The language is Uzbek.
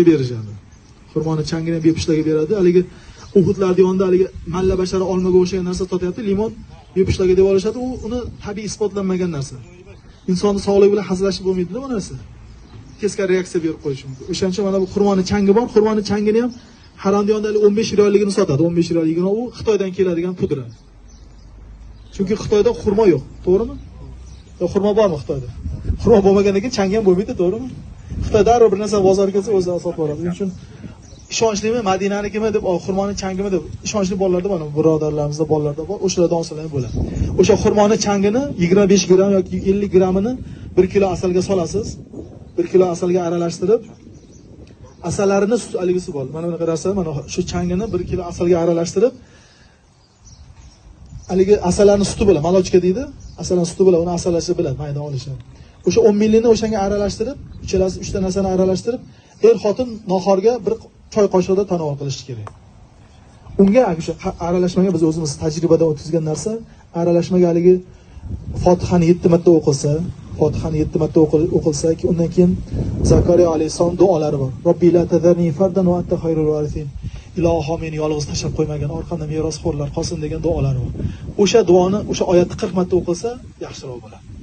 Berishadi. Xurmoni changini bepushtlarga beradi. Haligi Uhudlarning yonida haligi malla bashara olmaga o'xshagan narsa sotyapti, limon bepushtlarga deb olishadi. U uni tabiiy isbotlanmagan narsa. Insonni sog'ligi bilan hazillashib bo'lmaydi bu narsa. Teskari reaksiya berib qo'yishi mumkin. O'shaning uchun mana bu xurmoni changi bor. Xurmoni changini ham haramni yonida hali 15 riyolligini sotadi. 15 riyolligini u Xitoydan keladigan pudra. Chunki Xitoyda xurmo yo'q, to'g'rimi? Yo xurmo bormi Xitoyda? Xurmo bo'lmagandan keyin changi ham bo'lmaydi, to'g'rimi? Xitoy darrov bir narsa bozorga kelsa o'zi sotib oladi. Shuning uchun ishonchlimi, Madinanikimi deb, xurmoni changimi deb ishonchli bolalarda mana birodarlarimizda bolalarda bor, o'shalardan olsalar ham bo'ladi. O'sha xurmoni changini 25 gramm yoki 50 grammini 1 kilo asalga solasiz. 1 kilo asalga aralashtirib, asallarini sut aligisi bor. Mana bunaqa narsa, mana shu changini 1 kilo asalga aralashtirib, haligi asallarni suti bo'ladi, malochka deydi. Asallarni suti bo'ladi, uni asallashni biladi, mayda olishi. O'sha 10 millini o'shanga aralashtirib, uchalasi 3 ta narsani aralashtirib, er-xotin nahorga bir choy qoshiqda tanovul qilishi kerak. Unga o'sha aralashmaga biz o'zimiz tajribadan o'tkazgan narsa, aralashmaga haligi Fotihani 7 marta o'qilsa, Fotihani 7 marta o'qilsa, undan keyin Zakariya alayhissalom duolari bor. Robbi la tazarni fardan va anta khayrul varisin. Iloho meni yolg'iz tashlab qo'ymagin, orqamda merosxo'rlar qolsin degan duolari bor. O'sha duoni, o'sha oyatni 40 marta o'qilsa yaxshiroq bo'ladi.